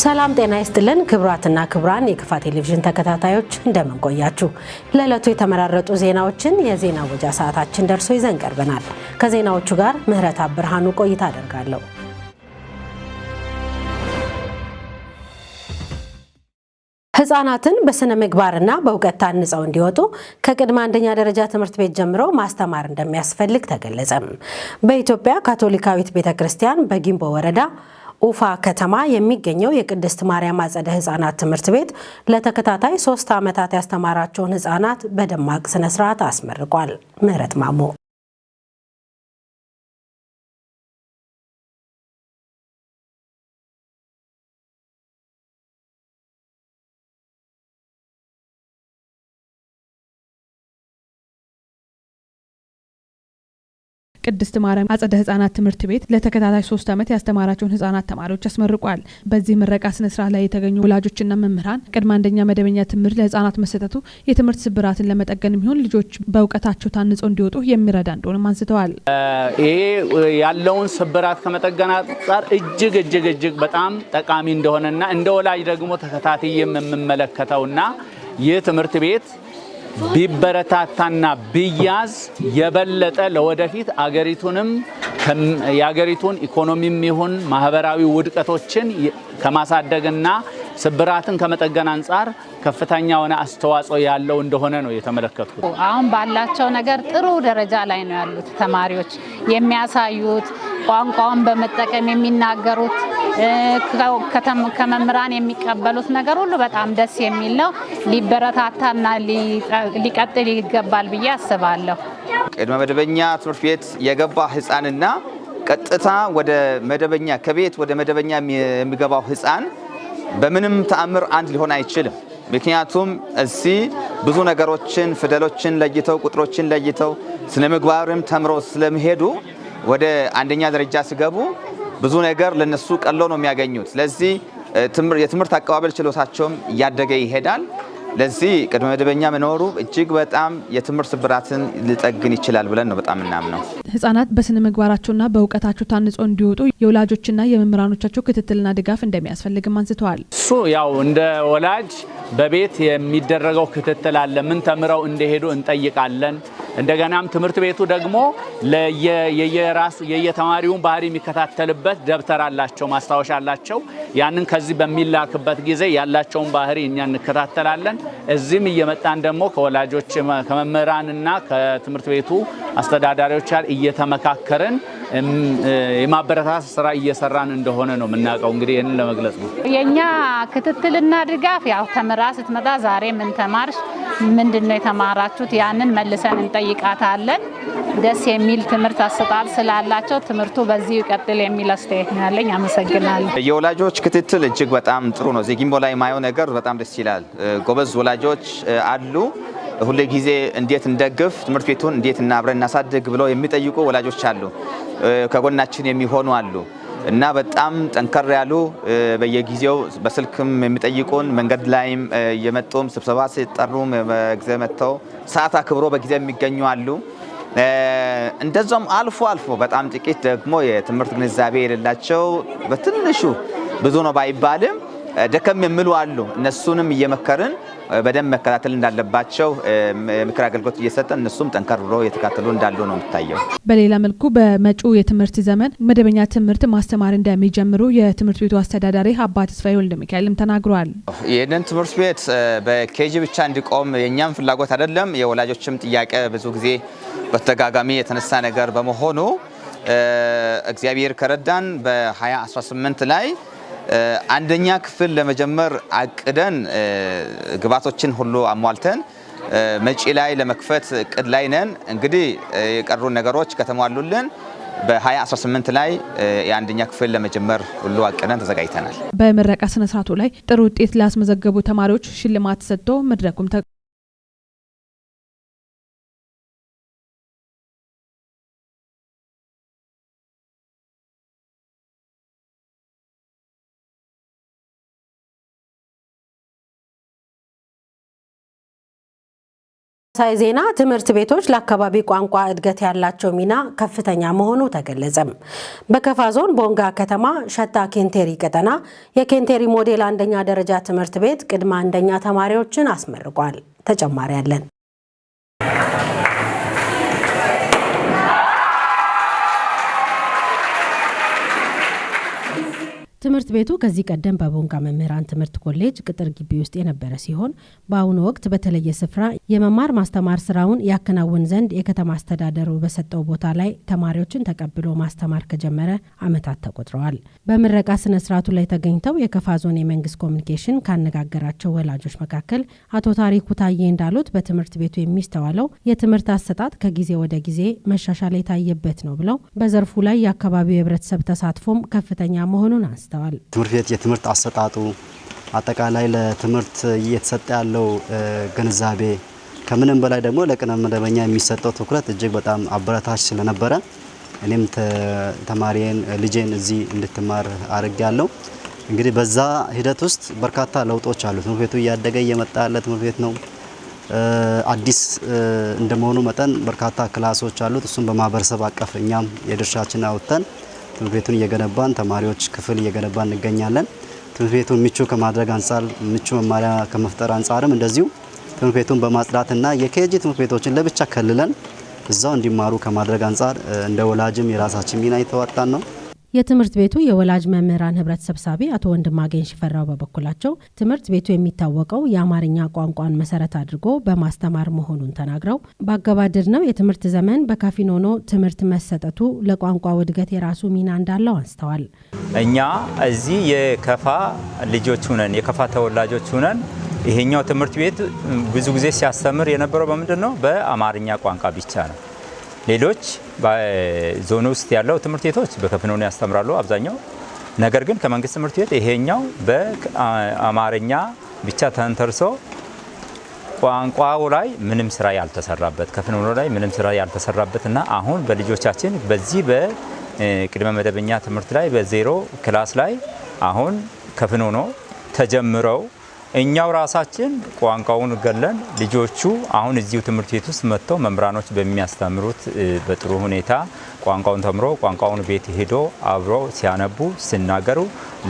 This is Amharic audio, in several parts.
ሰላም ጤና ይስጥልን ክቡራትና ክቡራን የክፋ ቴሌቪዥን ተከታታዮች እንደምን ቆያችሁ? ለዕለቱ የተመራረጡ ዜናዎችን የዜና ወጃ ሰዓታችን ደርሶ ይዘን ቀርበናል። ከዜናዎቹ ጋር ምህረት ብርሃኑ ቆይታ አደርጋለሁ። ህፃናትን በስነ ምግባርና በእውቀት ታንጸው እንዲወጡ ከቅድመ አንደኛ ደረጃ ትምህርት ቤት ጀምሮ ማስተማር እንደሚያስፈልግ ተገለጸም። በኢትዮጵያ ካቶሊካዊት ቤተክርስቲያን በጊምቦ ወረዳ ኡፋ ከተማ የሚገኘው የቅድስት ማርያም አጸደ ህፃናት ትምህርት ቤት ለተከታታይ 3 ዓመታት ያስተማራቸውን ህፃናት በደማቅ ስነ ስርዓት አስመርቋል። ምህረት ማሞ። ቅድስት ማርያም አጸደ ህጻናት ትምህርት ቤት ለተከታታይ 3 ዓመት ያስተማራቸውን ህጻናት ተማሪዎች አስመርቋል። በዚህ ምረቃ ስነ ስርዓት ላይ የተገኙ ወላጆችና መምህራን ቅድመ አንደኛ መደበኛ ትምህርት ለህጻናት መሰጠቱ የትምህርት ስብራትን ለመጠገን የሚሆን ልጆች በእውቀታቸው ታንጸው እንዲወጡ የሚረዳ እንደሆነም አንስተዋል። ይሄ ያለውን ስብራት ከመጠገን አንጻር እጅግ እጅግ እጅግ በጣም ጠቃሚ እንደሆነና እንደ ወላጅ ደግሞ ተከታትዬም የምመለከተውና ይህ ትምህርት ቤት ቢበረታታና ቢያዝ የበለጠ ለወደፊት አገሪቱንም የአገሪቱን ኢኮኖሚም ይሁን ማህበራዊ ውድቀቶችን ከማሳደግና ስብራትን ከመጠገን አንጻር ከፍተኛ የሆነ አስተዋጽኦ ያለው እንደሆነ ነው የተመለከትኩት። አሁን ባላቸው ነገር ጥሩ ደረጃ ላይ ነው ያሉት ተማሪዎች። የሚያሳዩት ቋንቋውን በመጠቀም የሚናገሩት ከመምህራን የሚቀበሉት ነገር ሁሉ በጣም ደስ የሚል ነው። ሊበረታታና ሊቀጥል ይገባል ብዬ አስባለሁ። ቅድመ መደበኛ ትምህርት ቤት የገባ ህፃንና ቀጥታ ወደ መደበኛ ከቤት ወደ መደበኛ የሚገባው ህፃን በምንም ተአምር አንድ ሊሆን አይችልም። ምክንያቱም እዚህ ብዙ ነገሮችን ፊደሎችን ለይተው ቁጥሮችን ለይተው ስነ ምግባርም ተምረው ስለሚሄዱ ወደ አንደኛ ደረጃ ሲገቡ ብዙ ነገር ለነሱ ቀሎ ነው የሚያገኙት። ስለዚህ የትምህርት አቀባበል ችሎታቸውም እያደገ ይሄዳል። ለዚህ ቅድመ መደበኛ መኖሩ እጅግ በጣም የትምህርት ስብራትን ሊጠግን ይችላል ብለን ነው በጣም እናምነው። ህጻናት በስነ ምግባራቸውና በእውቀታቸው ታንጸው እንዲወጡ የወላጆችና የመምህራኖቻቸው ክትትልና ድጋፍ እንደሚያስፈልግም አንስተዋል። እሱ ያው እንደ ወላጅ በቤት የሚደረገው ክትትል አለ። ምን ተምረው እንደሄዱ እንጠይቃለን። እንደገናም ትምህርት ቤቱ ደግሞ የየራሱ የየተማሪውን ባህሪ የሚከታተልበት ደብተር አላቸው፣ ማስታወሻ አላቸው። ያንን ከዚህ በሚላክበት ጊዜ ያላቸውን ባህሪ እኛ እንከታተላለን። እዚህም እየመጣን ደግሞ ከወላጆች ከመምህራንና ከትምህርት ቤቱ አስተዳዳሪዎች ጋር እየተመካከርን የማበረታታት ስራ እየሰራን እንደሆነ ነው የምናውቀው። እንግዲህ ይህንን ለመግለጽ ነው። የኛ ክትትልና ድጋፍ ያው ተምራ ስትመጣ ዛሬ ምን ተማርሽ፣ ምንድነው የተማራችሁት፣ ያንን መልሰን እንጠይቃታለን። ደስ የሚል ትምህርት አሰጣጥ ስላላቸው ትምህርቱ በዚህ ይቀጥል የሚል አስተያየት ነው ያለኝ። አመሰግናለሁ። የወላጆች ክትትል እጅግ በጣም ጥሩ ነው። እዚህ ጊምቦ ላይ የማየው ነገር በጣም ደስ ይላል። ጎበዝ ወላጆች አሉ። ሁሌ ጊዜ እንዴት እንደግፍ ትምህርት ቤቱን እንዴት እናብረን እናሳድግ ብለው የሚጠይቁ ወላጆች አሉ። ከጎናችን የሚሆኑ አሉ እና በጣም ጠንከር ያሉ በየጊዜው በስልክም የሚጠይቁን መንገድ ላይም እየመጡም ስብሰባ ሲጠሩም በጊዜ መጥተው ሰዓት አክብሮ በጊዜ የሚገኙ አሉ። እንደዛም አልፎ አልፎ በጣም ጥቂት ደግሞ የትምህርት ግንዛቤ የሌላቸው በትንሹ ብዙ ነው ባይባልም ደከም የሚሉ አሉ። እነሱንም እየመከርን በደንብ መከታተል እንዳለባቸው ምክር አገልግሎት እየሰጠን እነሱም ጠንከር ብሎ እየተከታተሉ እንዳሉ ነው የሚታየው። በሌላ መልኩ በመጪው የትምህርት ዘመን መደበኛ ትምህርት ማስተማር እንደሚጀምሩ የትምህርት ቤቱ አስተዳዳሪ አባ ተስፋዬ ወልደ ሚካኤልም ተናግረዋል። ይህንን ትምህርት ቤት በ KG ብቻ እንዲቆም የእኛም ፍላጎት አይደለም፣ የወላጆችም ጥያቄ ብዙ ጊዜ በተደጋጋሚ የተነሳ ነገር በመሆኑ እግዚአብሔር ከረዳን በ2018 ላይ አንደኛ ክፍል ለመጀመር አቅደን ግብዓቶችን ሁሉ አሟልተን መጪ ላይ ለመክፈት እቅድ ላይ ነን። እንግዲህ የቀሩ ነገሮች ከተሟሉልን በ2018 ላይ የአንደኛ ክፍል ለመጀመር ሁሉ አቅደን ተዘጋጅተናል። በምረቃ ስነ ስርዓቱ ላይ ጥሩ ውጤት ላስመዘገቡ ተማሪዎች ሽልማት ሰጥቶ መድረኩም ዜና ትምህርት ቤቶች ለአካባቢ ቋንቋ እድገት ያላቸው ሚና ከፍተኛ መሆኑ ተገለጸም። በከፋ ዞን ቦንጋ ከተማ ሸታ ኬንቴሪ ቀጠና የኬንቴሪ ሞዴል አንደኛ ደረጃ ትምህርት ቤት ቅድመ አንደኛ ተማሪዎችን አስመርቋል። ተጨማሪ አለን። ትምህርት ቤቱ ከዚህ ቀደም በቦንጋ መምህራን ትምህርት ኮሌጅ ቅጥር ግቢ ውስጥ የነበረ ሲሆን፣ በአሁኑ ወቅት በተለየ ስፍራ የመማር ማስተማር ስራውን ያከናውን ዘንድ የከተማ አስተዳደሩ በሰጠው ቦታ ላይ ተማሪዎችን ተቀብሎ ማስተማር ከጀመረ ዓመታት ተቆጥረዋል። በምረቃ ስነ ስርዓቱ ላይ ተገኝተው የከፋ ዞን የመንግስት ኮሚኒኬሽን ካነጋገራቸው ወላጆች መካከል አቶ ታሪኩ ታዬ እንዳሉት፣ በትምህርት ቤቱ የሚስተዋለው የትምህርት አሰጣጥ ከጊዜ ወደ ጊዜ መሻሻል የታየበት ነው ብለው፣ በዘርፉ ላይ የአካባቢው የህብረተሰብ ተሳትፎም ከፍተኛ መሆኑን አንስተዋል። ትምህርት ቤት የትምህርት አሰጣጡ፣ አጠቃላይ ለትምህርት እየተሰጠ ያለው ግንዛቤ፣ ከምንም በላይ ደግሞ ለቅድመ መደበኛ የሚሰጠው ትኩረት እጅግ በጣም አበረታች ስለነበረ እኔም ተማሪዬን ልጄን እዚህ እንድትማር አድርጌያለሁ። እንግዲህ በዛ ሂደት ውስጥ በርካታ ለውጦች አሉ። ትምህርት ቤቱ እያደገ እየመጣ ያለ ትምህርት ቤት ነው። አዲስ እንደመሆኑ መጠን በርካታ class ኦች አሉት። እሱም በማህበረሰብ አቀፍ እኛም የድርሻችን አውጥተን ትምህርት ቤቱን እየገነባን፣ ተማሪዎች ክፍል እየገነባን እንገኛለን። ትምህርት ቤቱን ምቹ ከማድረግ አንጻር፣ ምቹ መማሪያ ከመፍጠር አንጻርም እንደዚሁ ትምህርት ቤቱን በማጽዳትና የ KG ትምህርት ቤቶችን ለብቻ ከልለን እዛው እንዲማሩ ከማድረግ አንጻር እንደ ወላጅም የራሳችን ሚና እየተወጣን ነው። የትምህርት ቤቱ የወላጅ መምህራን ህብረት ሰብሳቢ አቶ ወንድማገኝ ሽፈራው በበኩላቸው፣ ትምህርት ቤቱ የሚታወቀው የአማርኛ ቋንቋን መሰረት አድርጎ በማስተማር መሆኑን ተናግረው፣ ባገባደድነው የትምህርት ዘመን በካፊኖኖ ትምህርት መሰጠቱ ለቋንቋው እድገት የራሱ ሚና እንዳለው አንስተዋል። እኛ እዚህ የከፋ ልጆች ሁነን፣ የከፋ ተወላጆች ሁነን፣ ይሄኛው ትምህርት ቤት ብዙ ጊዜ ሲያስተምር የነበረው በምንድን ነው? በአማርኛ ቋንቋ ብቻ ነው። ሌሎች በዞን ውስጥ ያለው ትምህርት ቤቶች በከፊኖኖ ያስተምራሉ አብዛኛው። ነገር ግን ከመንግስት ትምህርት ቤት ይሄኛው በአማርኛ ብቻ ተንተርሶ ቋንቋው ላይ ምንም ስራ ያልተሰራበት፣ ከፊኖኖ ላይ ምንም ስራ ያልተሰራበት እና አሁን በልጆቻችን በዚህ በቅድመ መደበኛ ትምህርት ላይ በ zero class ላይ አሁን ከፊኖኖ ተጀምረው እኛው ራሳችን ቋንቋውን ገለን ልጆቹ አሁን እዚሁ ትምህርት ቤት ውስጥ መጥተው መምህራኖች በሚያስተምሩት በጥሩ ሁኔታ ቋንቋውን ተምሮ ቋንቋውን ቤት ሄዶ አብሮ ሲያነቡ ሲናገሩ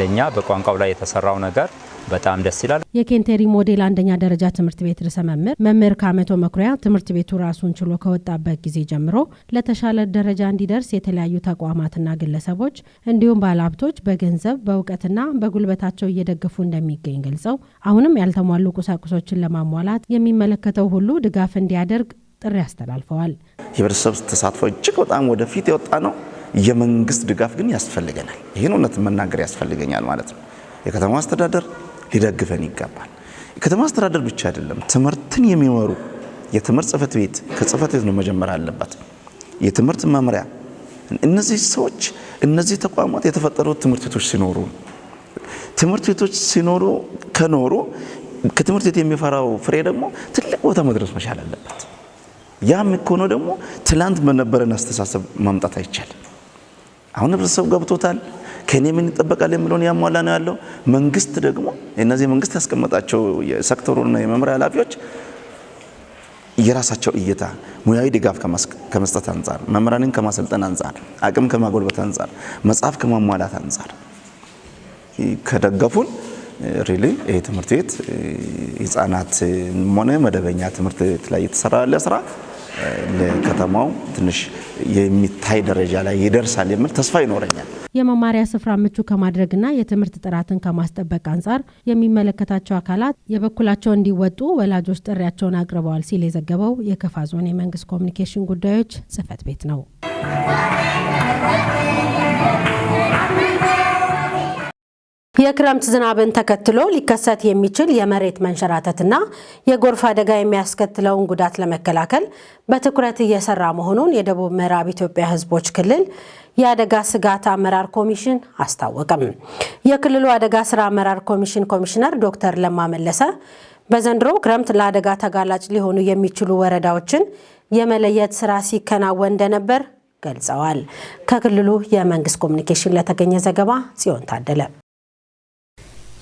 ለእኛ በቋንቋው ላይ የተሰራው ነገር በጣም ደስ ይላል። የኬንቴሪ ሞዴል አንደኛ ደረጃ ትምህርት ቤት ርዕሰ መምህር መምህር ከአመቶ መኩሪያ፣ ትምህርት ቤቱ ራሱን ችሎ ከወጣበት ጊዜ ጀምሮ ለተሻለ ደረጃ እንዲደርስ የተለያዩ ተቋማትና ግለሰቦች እንዲሁም ባለሀብቶች በገንዘብ፣ በእውቀትና በጉልበታቸው እየደገፉ እንደሚገኝ ገልጸው፣ አሁንም ያልተሟሉ ቁሳቁሶችን ለማሟላት የሚመለከተው ሁሉ ድጋፍ እንዲያደርግ ጥሪ አስተላልፈዋል። የህብረተሰብ ተሳትፎ እጅግ በጣም ወደፊት የወጣ ነው። የመንግስት ድጋፍ ግን ያስፈልገናል። ይህን እውነት መናገር ያስፈልገኛል ማለት ነው። የከተማ አስተዳደር ሊደግፈን ይገባል። የከተማ አስተዳደር ብቻ አይደለም፣ ትምህርትን የሚመሩ የትምህርት ጽህፈት ቤት፣ ከጽህፈት ቤት ነው መጀመር አለበት። የትምህርት መምሪያ፣ እነዚህ ሰዎች፣ እነዚህ ተቋማት የተፈጠሩት ትምህርት ቤቶች ሲኖሩ ከኖሩ ከትምህርት ቤት የሚፈራው ፍሬ ደግሞ ትልቅ ቦታ መድረስ መቻል አለበት። ያ የሚሆነው ደግሞ ትላንት በነበረን አስተሳሰብ ማምጣት አይቻልም። አሁን ህብረተሰቡ ገብቶታል። ከኔ ምን ይጠበቃል የሚለውን ያሟላ ነው ያለው። መንግስት ደግሞ እነዚህ መንግስት ያስቀመጣቸው የሴክተሩና የመምሪያ ኃላፊዎች የራሳቸው እይታ ሙያዊ ድጋፍ ከመስጠት አንጻር፣ መምህራንን ከማሰልጠን አንጻር፣ አቅም ከማጎልበት አንጻር፣ መጽሐፍ ከማሟላት አንጻር ከደገፉን really ይህ ትምህርት ቤት ህጻናት ሆነ መደበኛ ትምህርት ቤት ላይ የተሰራ ያለ ስራ ለከተማው ትንሽ የሚታይ ደረጃ ላይ ይደርሳል የሚል ተስፋ ይኖረኛል። የመማሪያ ስፍራ ምቹ ከማድረግና የትምህርት ጥራትን ከማስጠበቅ አንጻር የሚመለከታቸው አካላት የበኩላቸውን እንዲወጡ ወላጆች ጥሪያቸውን አቅርበዋል ሲል የዘገበው የከፋ ዞን የመንግስት ኮሚኒኬሽን ጉዳዮች ጽህፈት ቤት ነው። የክረምት ዝናብን ተከትሎ ሊከሰት የሚችል የመሬት መንሸራተትና የጎርፍ አደጋ የሚያስከትለውን ጉዳት ለመከላከል በትኩረት እየሰራ መሆኑን የደቡብ ምዕራብ ኢትዮጵያ ሕዝቦች ክልል የአደጋ ስጋት አመራር ኮሚሽን አስታወቀ። የክልሉ አደጋ ስራ አመራር ኮሚሽን ኮሚሽነር ዶክተር ለማ መለሰ፣ በዘንድሮው ክረምት ለአደጋ ተጋላጭ ሊሆኑ የሚችሉ ወረዳዎችን የመለየት ስራ ሲከናወን እንደነበር ገልጸዋል። ከክልሉ የመንግስት ኮሚኒኬሽን ለተገኘ ዘገባ ጽዮን ታደለ።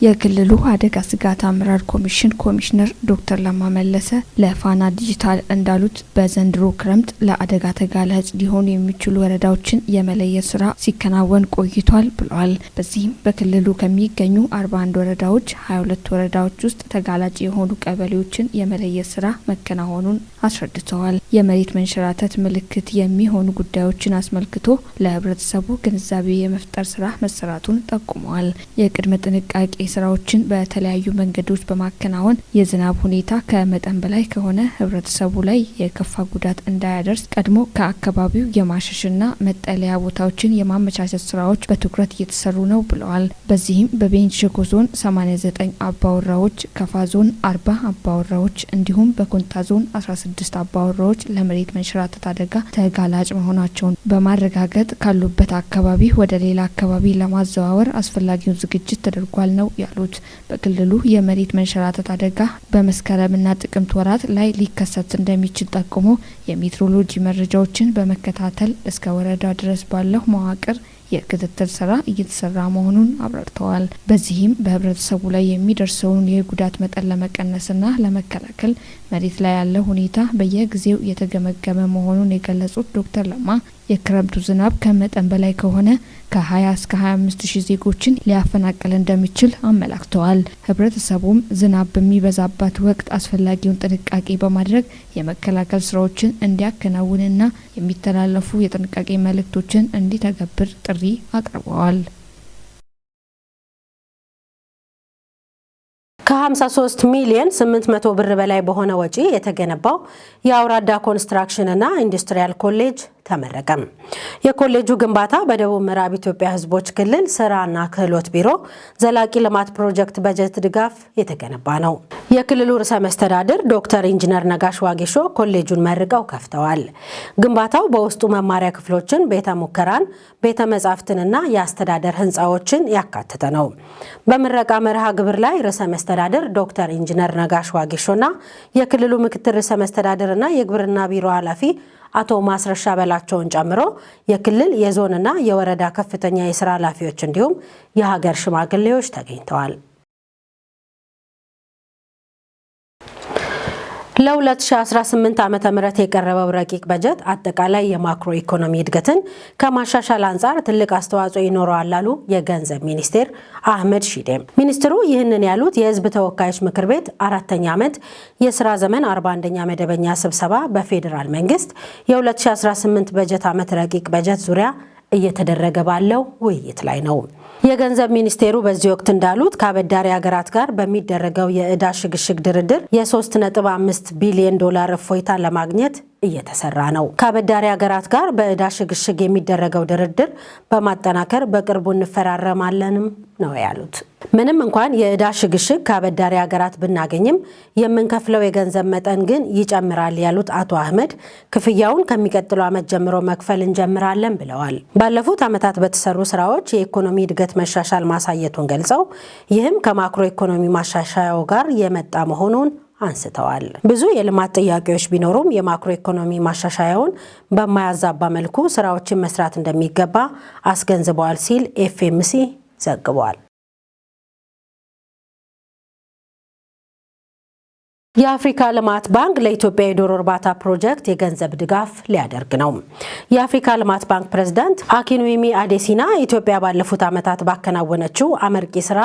የክልሉ አደጋ ስጋት አመራር ኮሚሽን ኮሚሽነር ዶክተር ለማ መለሰ ለፋና ዲጂታል እንዳሉት፣ በዘንድሮ ክረምት ለአደጋ ተጋላጭ ሊሆኑ የሚችሉ ወረዳዎችን የመለየት ስራ ሲከናወን ቆይቷል ብለዋል። በዚህም በክልሉ ከሚገኙ 41 ወረዳዎች 22 ወረዳዎች ውስጥ ተጋላጭ የሆኑ ቀበሌዎችን የመለየት ስራ መከናወኑን አስረድተዋል። የመሬት መንሸራተት ምልክት የሚሆኑ ጉዳዮችን አስመልክቶ ለህብረተሰቡ ግንዛቤ የመፍጠር ስራ መሰራቱን ጠቁመዋል። የቅድመ ጥንቃቄ ስራዎችን በተለያዩ መንገዶች በማከናወን የዝናብ ሁኔታ ከመጠን በላይ ከሆነ ህብረተሰቡ ላይ የከፋ ጉዳት እንዳያደርስ ቀድሞ ከአካባቢው የማሸሽና መጠለያ ቦታዎችን የማመቻቸት ስራዎች በትኩረት እየተሰሩ ነው ብለዋል። በዚህም በቤንች ሸኮ ዞን 89 አባወራዎች፣ ከፋ ዞን 40 አባወራዎች እንዲሁም በኮንታ ዞን 16 አባወራዎች ለመሬት መንሸራተት አደጋ ተጋላጭ መሆናቸውን በማረጋገጥ ካሉበት አካባቢ ወደ ሌላ አካባቢ ለማዘዋወር አስፈላጊውን ዝግጅት ተደርጓል ነው ያሉት። በክልሉ የመሬት መንሸራተት አደጋ በመስከረምና ጥቅምት ወራት ላይ ሊከሰት እንደሚችል ጠቁሞ፣ የሜትሮሎጂ መረጃዎችን በመከታተል እስከ ወረዳ ድረስ ባለው መዋቅር የክትትል ስራ እየተሰራ መሆኑን አብራርተዋል። በዚህም በህብረተሰቡ ላይ የሚደርሰውን የጉዳት መጠን ለመቀነስና ለመከላከል መሬት ላይ ያለው ሁኔታ በየጊዜው እየተገመገመ መሆኑን የገለጹት ዶክተር ለማ፣ የክረምቱ ዝናብ ከመጠን በላይ ከሆነ ከ20 እስከ 25 ሺህ ዜጎችን ሊያፈናቅል እንደሚችል አመላክተዋል። ህብረተሰቡም ዝናብ በሚበዛባት ወቅት አስፈላጊውን ጥንቃቄ በማድረግ የመከላከል ስራዎችን እንዲያከናውንና የሚተላለፉ የጥንቃቄ መልእክቶችን እንዲተገብር ጥሪ አቅርበዋል። ከ53 ሚሊዮን 800 ብር በላይ በሆነ ወጪ የተገነባው የአውራዳ ኮንስትራክሽንና ኢንዱስትሪያል ኮሌጅ ተመረቀም። የኮሌጁ ግንባታ በደቡብ ምዕራብ ኢትዮጵያ ሕዝቦች ክልል ስራና ክህሎት ቢሮ ዘላቂ ልማት ፕሮጀክት በጀት ድጋፍ የተገነባ ነው። የክልሉ ርዕሰ መስተዳድር ዶክተር ኢንጂነር ነጋሽ ዋጌሾ ኮሌጁን መርቀው ከፍተዋል። ግንባታው በውስጡ መማሪያ ክፍሎችን፣ ቤተ ሙከራን፣ ቤተ መጻሕፍትንና የአስተዳደር ህንፃዎችን ያካተተ ነው። በምረቃ መርሃ ግብር ላይ ርዕሰ መስተዳድር ዶክተር ኢንጂነር ነጋሽ ዋጌሾና የክልሉ ምክትል ርዕሰ መስተዳድርና የግብርና ቢሮ ኃላፊ አቶ ማስረሻ በላቸውን ጨምሮ የክልል፣ የዞንና የወረዳ ከፍተኛ የስራ ኃላፊዎች እንዲሁም የሀገር ሽማግሌዎች ተገኝተዋል። ለ2018 ዓ.ም የቀረበው ረቂቅ በጀት አጠቃላይ የማክሮ ኢኮኖሚ እድገትን ከማሻሻል አንጻር ትልቅ አስተዋጽኦ ይኖረዋል አሉ የገንዘብ ሚኒስቴር አህመድ ሺዴም። ሚኒስትሩ ይህንን ያሉት የሕዝብ ተወካዮች ምክር ቤት አራተኛ ዓመት የስራ ዘመን 41ኛ መደበኛ ስብሰባ በፌዴራል መንግስት የ2018 በጀት ዓመት ረቂቅ በጀት ዙሪያ እየተደረገ ባለው ውይይት ላይ ነው። የገንዘብ ሚኒስቴሩ በዚህ ወቅት እንዳሉት፣ ከአበዳሪ ሀገራት ጋር በሚደረገው የዕዳ ሽግሽግ ድርድር የ3.5 ቢሊዮን ዶላር እፎይታ ለማግኘት እየተሰራ ነው። ከአበዳሪ ሀገራት ጋር በዕዳ ሽግሽግ የሚደረገው ድርድር በማጠናከር በቅርቡ እንፈራረማለንም ነው ያሉት። ምንም እንኳን የዕዳ ሽግሽግ ከአበዳሪ ሀገራት ብናገኝም የምንከፍለው የገንዘብ መጠን ግን ይጨምራል ያሉት አቶ አህመድ፣ ክፍያውን ከሚቀጥለው ዓመት ጀምሮ መክፈል እንጀምራለን ብለዋል። ባለፉት ዓመታት በተሰሩ ስራዎች የኢኮኖሚ እድገት መሻሻል ማሳየቱን ገልጸው፣ ይህም ከማክሮ ኢኮኖሚ ማሻሻያው ጋር የመጣ መሆኑን አንስተዋል። ብዙ የልማት ጥያቄዎች ቢኖሩም የማክሮ ኢኮኖሚ ማሻሻያውን በማያዛባ መልኩ ስራዎችን መስራት እንደሚገባ አስገንዝበዋል ሲል ኤፍኤምሲ ዘግቧል። የአፍሪካ ልማት ባንክ ለኢትዮጵያ የዶሮ እርባታ ፕሮጀክት የገንዘብ ድጋፍ ሊያደርግ ነው። የአፍሪካ ልማት ባንክ ፕሬዝዳንት አኪንዊሚ አዴሲና ኢትዮጵያ ባለፉት ዓመታት ባከናወነችው አመርቂ ስራ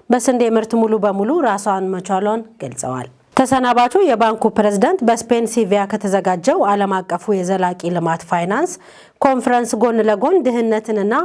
በስንዴ ምርት ሙሉ በሙሉ ራሷን መቻሏን ገልጸዋል። ተሰናባቹ የባንኩ ፕሬዝዳንት በስፔን ሲቪያ ከተዘጋጀው ዓለም አቀፉ የዘላቂ ልማት ፋይናንስ ኮንፈረንስ ጎን ለጎን ድህነትንና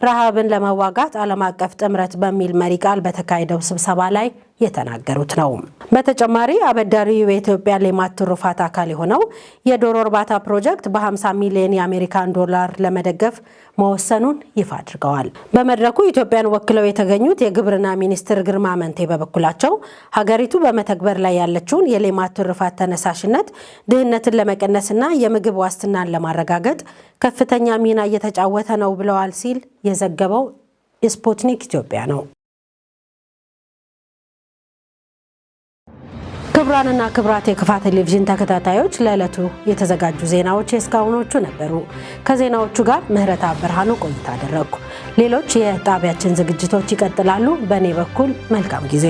ረሃብን ለመዋጋት ዓለም አቀፍ ጥምረት በሚል መሪ ቃል በተካሄደው ስብሰባ ላይ የተናገሩት ነው። በተጨማሪ አበዳሪው የኢትዮጵያ ሌማት ትሩፋት አካል የሆነው የዶሮ እርባታ ፕሮጀክት በ50 ሚሊዮን የአሜሪካን ዶላር ለመደገፍ መወሰኑን ይፋ አድርገዋል። በመድረኩ ኢትዮጵያን ወክለው የተገኙት የግብርና ሚኒስትር ግርማ አመንቴ በበኩላቸው፣ ሀገሪቱ በመተግበር ላይ ያለችውን የሌማት ትሩፋት ተነሳሽነት ድህነትን ለመቀነስና የምግብ ዋስትናን ለማረጋገጥ ከፍተኛ ሚና እየተጫወተ ነው ብለዋል ሲል የዘገበው ስፑትኒክ ኢትዮጵያ ነው። ክቡራንና ክቡራት የከፋ ቴሌቪዥን ተከታታዮች፣ ለዕለቱ የተዘጋጁ ዜናዎች የእስካሁኖቹ ነበሩ። ከዜናዎቹ ጋር ምህረት ብርሃኑ ቆይታ አደረግኩ። ሌሎች የጣቢያችን ዝግጅቶች ይቀጥላሉ። በእኔ በኩል መልካም ጊዜ።